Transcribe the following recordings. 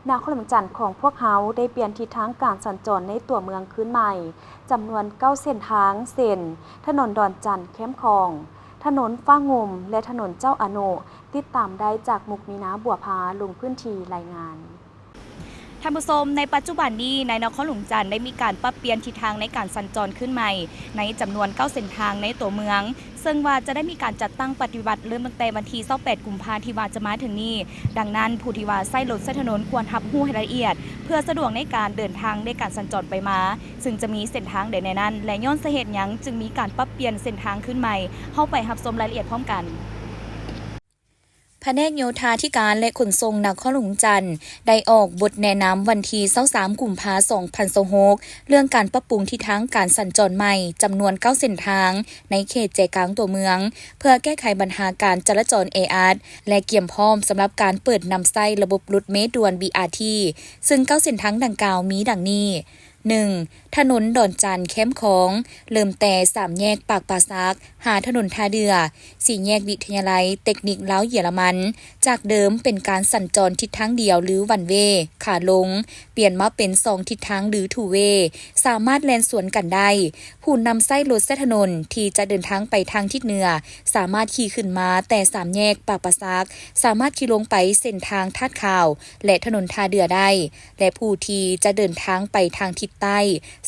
ນະຄອນຫຼວງວຽງຈັນຂອງພວກເຮົາໄດ້ປ່ຽນທິດທາງການສັນຈອນໃນຕົວເມືອງຄືນໃໝ່ ຈຳນວນເກົ້າເສັ້ນທາງ ເຊັ່ນ ຖະໜົນດອນຈັນແຄມຂອງ, ຖະໜົນຟ້າງຸ່ມ ແລະ ຖະໜົນເຈົ້າອະນຸ. ຕິດຕາມໄດ້ຈາກມຸກມີນາ ບົວພາ ລົງພື້ນທີ່ລາຍງານ. ທ່ານຜູ້ຊົມ, ໃນປັດຈຸບັນນີ້ ໃນນະຄອນຫຼວງວຽງຈັນໄດ້ມີການປັບປ່ຽນທິດທາງໃນການສັນຈອນຄືນໃໝ່ ໃນຈຳນວນເກົ້າເສັ້ນທາງໃນຕົວເມືອງ, ເຊິ່ງວ່າຈະໄດ້ມີການຈັດຕັ້ງປະຕິບັດເລີ່ມຕັ້ງແຕ່ວັນທີຊາວແປດ ກຸມພາທີ່ວ່າຈະມາເຖິງນີ້. ດັ່ງນັ້ນ, ຜູ້ທີ່ວ່າໃຊ້ລົດໃຊ້ຖະໜົນຄວນຮັບຮູ້ໃຫ້ລະອຽດ ເພື່ອສະດວກໃນການເດີນທາງ ແລະ ການສັນຈອນໄປມາ, ຊຶ່ງຈະມີເສັ້ນທາງໃດແດ່ນັ້ນ ແລະ ຍ້ອນສາເຫດຫຍັງຈຶ່ງມີການປັບປ່ຽນເສັ້ນທາງຄືນໃໝ່. ເຮົາໄປຮັບຊົມລາຍລະອຽດພ້ອມກັນ. ພະແນກໂຍທາທິການ ແລະ ຂົນສົ່ງນະຄອນຫຼວງວຽງຈັນ ໄດ້ອອກບົດແນະນຳວັນທີຊາວສາມ ກຸມພາ ສອງພັນຊາວຫົກ ເລື່ອງການປັບປຸງທິດທາງການສັນຈອນໃໝ່ ຈຳນວນເກົ້າເສັ້ນທາງ ໃນເຂດໃຈກາງຕົວເມືອງ ເພື່ອແກ້ໄຂບັນຫາການຈະລາຈອນແອອັດ ແລະ ກຽມພ້ອມສຳລັບການເປີດນຳໃຊ້ລະບົບລົດເມດ່ວນ ບີອາທີ ເຊິ່ງເກົ້າເສັ້ນທາງດັ່ງກ່າວມີດັ່ງນີ້. ໜຶ່ງ, ຖະໜົນດອນຈັນແຄມຂອງ, ເລີ່ມແຕ່ສາມແຍກປາກປ່າສັກ ຫາຖະໜົນທ່າເດື່ອ, ສີ່ແຍກວິທະຍາໄລເຕັກນິກລາວເຢຍລະມັນ, ຈາກເດີມເປັນການສັນຈອນທິດທາງດຽວ ຫຼື ວັນເວ ຂາລົງ, ປ່ຽນມາເປັນສອງທິດທາງ ຫຼື ທູເວ, ສາມາດແລ່ນສວນກັນໄດ້. ຜູ້ນຳໃຊ້ລົດໃຊ້ຖະໜົນທີ່ຈະເດີນທາງໄປທາງທິດເໜືອ ສາມາດຂີ່ຂຶ້ນມາແຕ່ສາມແຍກປາກປ່າສັກ, ສາມາດຂີ່ລົງໄປເສັ້ນທາງທາດຂາວ ແລະ ຖະໜົນທ່າເດື່ອໄດ້. ແລະ ຜູ້ທີ່ຈະເດີນທາງໄປທາງທິດໃຕ້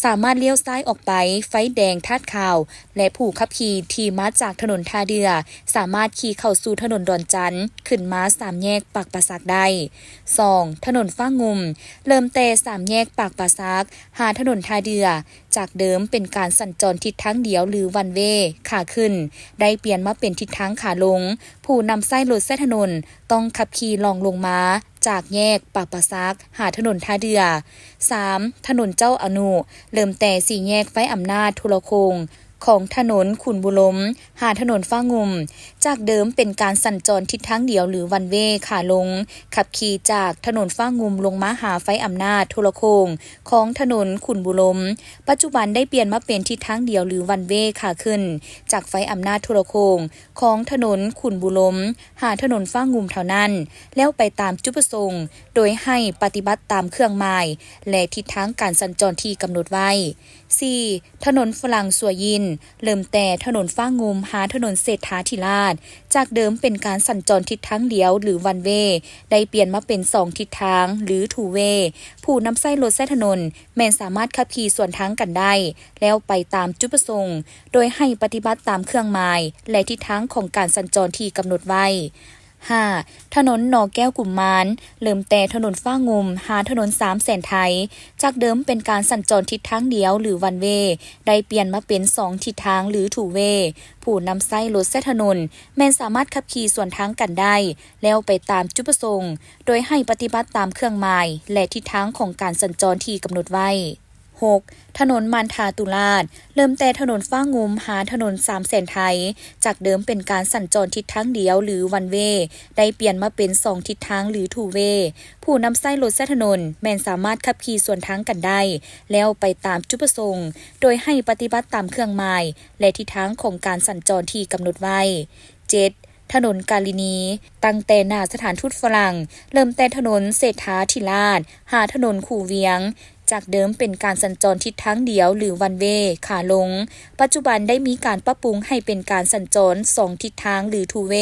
ສາມາດລ້ຽວຊ້າຍອອກໄປໄຟແດງທາດຂາວ ແລະ ຜູ້ຂັບຂີ່ທີ່ມາຈາກຖະໜົນທ່າເດື່ອ ສາມາດຂີ່ເຂົ້າສູ່ຖະໜົນດອນຈັນ ຂຶ້ນມາສາມແຍກປາກປ່າສັກໄດ້. ສອງ, ຖະໜົນຟ້າງຸ່ມ ເລີ່ມແຕ່ສາມແຍກປາກປ່າສັກ ຫາຖະໜົນທ່າເດື່ອ, ຈາກເດີມເປັນການສັນຈອນທິດທາງດຽວ ຫຼື ວັນເວ ຂາຂຶ້ນ ໄດ້ປ່ຽນມາເປັນທິດທາງຂາລົງ. ຜູ້ນຳໃຊ້ລົດໃຊ້ຖະໜົນຕ້ອງຂັບຂີ່ລ່ອງລົງມາ ຈາກແຍກປາກປ່າສັກ ຫາຖະໜົນທ່າເດື່ອ. ສາມ, ຖະໜົນເຈົ້າອະນຸ ເລີ່ມແຕ່ສີ່ແຍກໄຟອຳນາດໂທລະໂຄ່ງ ຂອງຖະໜົນຂຸນບູລົມ ຫາຖະໜົນຟ້າງຸ່ມ, ຈາກເດີມເປັນການສັນຈອນທິດທາງດຽວ ຫຼື ວັນເວ ຂາລົງ, ຂັບຂີ່ຈາກຖະໜົນຟ້າງຸ່ມລົງມາຫາໄຟອຳນາດໂທລະໂຄ່ງ ຂອງຖະໜົນຂຸນບູລົມ, ປັດຈຸບັນໄດ້ປ່ຽນມາເປັນທິດທາງດຽວ ຫຼື ວັນເວ ຂາຂຶ້ນ ຈາກໄຟອຳນາດໂທລະໂຄ່ງ ຂອງຖະໜົນຂຸນບູລົມ ຫາຖະໜົນຟ້າງຸ່ມເທົ່ານັ້ນ, ແລ້ວໄປຕາມຈຸດປະສົງ, ໂດຍໃຫ້ປະຕິບັດຕາມເຄື່ອງໝາຍ ແລະ ທິດທາງການສັນຈອນທີ່ກຳນົດໄວ້. ສີ່, ຖະໜົນຝຣັ່ງສັວຢິນ ເລີ່ມແຕ່ຖະໜົນຟ້າງຸ່ມ ຫາຖະໜົນເສດຖາທິລາດ, ຈາກເດີມເປັນການສັນຈອນທິດທາງດຽວ ຫຼື ວັນເວ ໄດ້ປ່ຽນມາເປັນສອງທິດທາງ ຫຼື ທູເວ. ຜູ້ນຳໃຊ້ລົດໃຊ້ຖະໜົນແມ່ນສາມາດຂັບຂີ່ສວນທາງກັນໄດ້, ແລ້ວໄປຕາມຈຸດປະສົງ, ໂດຍໃຫ້ປະຕິບັດຕາມເຄື່ອງໝາຍ ແລະ ທິດທາງຂອງການສັນຈອນທີ່ກຳນົດໄວ້. ຫ້າ, ຖະໜົນໜໍແກ້ວກຸມມານ ເລີ່ມແຕ່ຖະໜົນຟ້າງຸ່ມ ຫາຖະໜົນສາມແສນໄທ, ຈາກເດີມເປັນການສັນຈອນທິດທາງດຽວ ຫຼື ວັນເວ ໄດ້ປ່ຽນມາເປັນສອງທິດທາງ ຫຼື ທູເວ. ຜູ້ນຳໃຊ້ລົດໃຊ້ຖະໜົນແມ່ນສາມາດຂັບຂີ່ສວນທາງກັນໄດ້, ແລ້ວໄປຕາມຈຸດປະສົງ, ໂດຍໃຫ້ປະຕິບັດຕາມເຄື່ອງໝາຍ ແລະ ທິດທາງຂອງການສັນຈອນທີ່ກຳນົດໄວ້. ຫົກ, ຖະໜົນມານທາຕຸລາດ ເລີ່ມແຕ່ຖະໜົນຟ້າງຸ່ມ ຫາຖະໜົນສາມແສນໄທ, ຈາກເດີມເປັນການສັນຈອນທິດທາງດຽວ ຫຼື ວັນເວ ໄດ້ປ່ຽນມາເປັນສອງທິດທາງ ຫຼື ທູເວ. ຜູ້ນຳໃຊ້ລົດໃຊ້ຖະໜົນແມ່ນສາມາດຂັບຂີ່ສວນທາງກັນໄດ້, ແລ້ວໄປຕາມຈຸດປະສົງ, ໂດຍໃຫ້ປະຕິບັດຕາມເຄື່ອງໝາຍ ແລະ ທິດທາງຂອງການສັນຈອນທີ່ກຳນົດໄວ້. ເຈັດ, ຖະໜົນກາລິນີ ຕັ້ງແຕ່ໜ້າສະຖານທູດຝຣັ່ງ, ເລີ່ມແຕ່ຖະໜົນເສດຖາທິລາດ ຫາຖະໜົນຄູວຽງ, ຈາກເດີມເປັນການສັນຈອນທິດທາງດຽວ ຫຼື ວັນເວ ຂາລົງ, ປັດຈຸບັນໄດ້ມີການປັບປຸງໃຫ້ເປັນການສັນຈອນສອງທິດທາງ ຫຼື ທູເວ.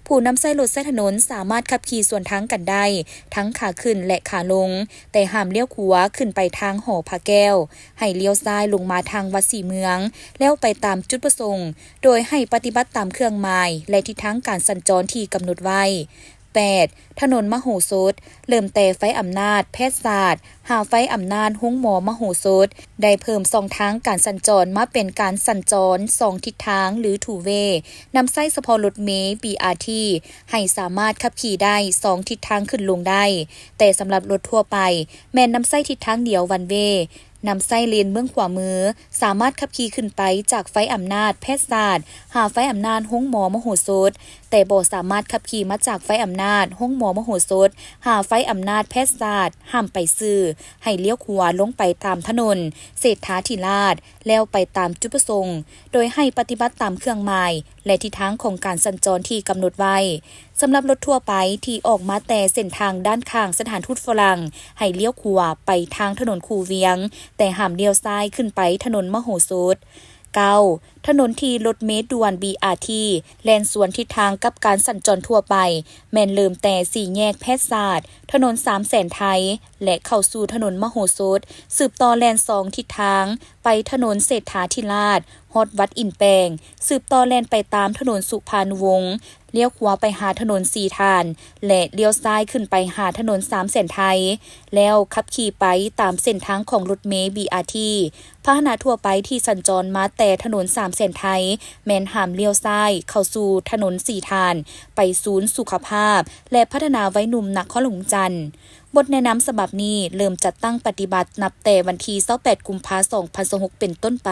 ຜູ້ນຳໃຊ້ລົດໃຊ້ຖະໜົນສາມາດຂັບຂີ່ສວນທາງກັນໄດ້ ທັງຂາຂຶ້ນ ແລະ ຂາລົງ, ແຕ່ຫ້າມລ້ຽວຂວາຂຶ້ນໄປທາງຫໍພະແກ້ວ, ໃຫ້ລ້ຽວຊ້າຍລົງມາທາງວັດສີເມືອງ, ແລ້ວໄປຕາມຈຸດປະສົງ, ໂດຍໃຫ້ປະຕິບັດຕາມເຄື່ອງໝາຍ ແລະ ທິດທາງການສັນຈອນທີ່ກຳນົດໄວ້. ແປດ, ຖະໜົນມະໂຫສົດ, ເລີ່ມແຕ່ໄຟອຳນາດແພດສາດ ຫາໄຟອຳນາດໂຮງໝໍມະໂຫສົດ, ໄດ້ເພີ່ມຊ່ອງທາງການສັນຈອນມາເປັນການສັນຈອນສອງທິດທາງ ຫຼື ທູເວ, ນຳໃຊ້ສະເພາະລົດເມ ບີອາທີ ໃຫ້ສາມາດຂັບຂີ່ໄດ້ສອງທິດທາງຂຶ້ນລົງໄດ້, ແຕ່ສຳລັບລົດທົ່ວໄປແມ່ນນຳໃຊ້ທິດທາງດຽວ ວັນເວ. ນຳໃຊ້ເລນເບື້ອງຂວາມື, ສາມາດຂັບຂີ່ຂຶ້ນໄປຈາກໄຟອຳນາດແພດສາດ ຫາໄຟອຳນາດໂຮງໝໍມະໂຫສົດ, ແຕ່ບໍ່ສາມາດຂັບຂີ່ມາຈາກໄຟອຳນາດ ໂຮງໝໍມະໂຫສົດ ຫາໄຟອຳນາດແພດສາດ ຫ້າມໄປຊື່ ໃຫ້ລ້ຽວຂວາລົງໄປຕາມຖະໜົນເສດຖາທິລາດ ແລ້ວໄປຕາມຈຸດປະສົງ ໂດຍໃຫ້ປະຕິບັດຕາມເຄື່ອງໝາຍ ແລະ ທິດທາງຂອງການສັນຈອນທີ່ກຳນົດໄວ້. ສຳລັບລົດທົ່ວໄປທີ່ອອກມາແຕ່ເສັ້ນທາງດ້ານຂ້າງສະຖານທູດຝຣັ່ງ ໃຫ້ລ້ຽວຂວາໄປທາງຖະໜົນຄູວຽງ ແຕ່ຫ້າມລ້ຽວຊ້າຍຂຶ້ນໄປຖະໜົນມະໂຫສົດ. ເກົ້າ ຖະໜົນທີ່ລົດເມດ່ວນ ບີອາທີ ແລ່ນສວນທິດທາງກັບການສັນຈອນທົ່ວໄປ ແມ່ນເລີ່ມແຕ່ສີ່ແຍກແພດສາດ ຖະໜົນສາມແສນໄທ ແລະ ເຂົ້າສູ່ຖະໜົນມະໂຫສົດ, ສືບຕໍ່ແລ່ນສອງທິດທາງ ໄປຖະໜົນເສດຖາທິລາດ ຮອດວັດອິນແປງ, ສືບຕໍ່ແລ່ນໄປຕາມຖະໜົນສຸພານຸວົງ, ລ້ຽວຂວາໄປຫາຖະໜົນສີຖານ ແລະ ລ້ຽວຊ້າຍຂຶ້ນໄປຫາຖະໜົນສາມແສນໄທ ແລ້ວຂັບຂີ່ໄປຕາມເສັ້ນທາງຂອງລົດເມ ບີອາທີ. ພາຫະນະທົ່ວໄປທີ່ສັນຈອນມາແຕ່ຖະໜົນສາມແສນໄທ ແມ່ນຫ້າມລ້ຽວຊ້າຍເຂົ້າສູ່ຖະໜົນສີຖານ ໄປສູນສຸຂະພາບ ແລະ ພັດທະນາໄວໜຸ່ມນະຄອນຫຼວງວຽງຈັນ. ບົດແນະນຳສະບັບນີ້ເລີ່ມຈັດຕັ້ງປະຕິບັດນັບແຕ່ວັນທີຊາວແປດ ກຸມພາ ສອງພັນຊາວຫົກ ເປັນຕົ້ນໄປ.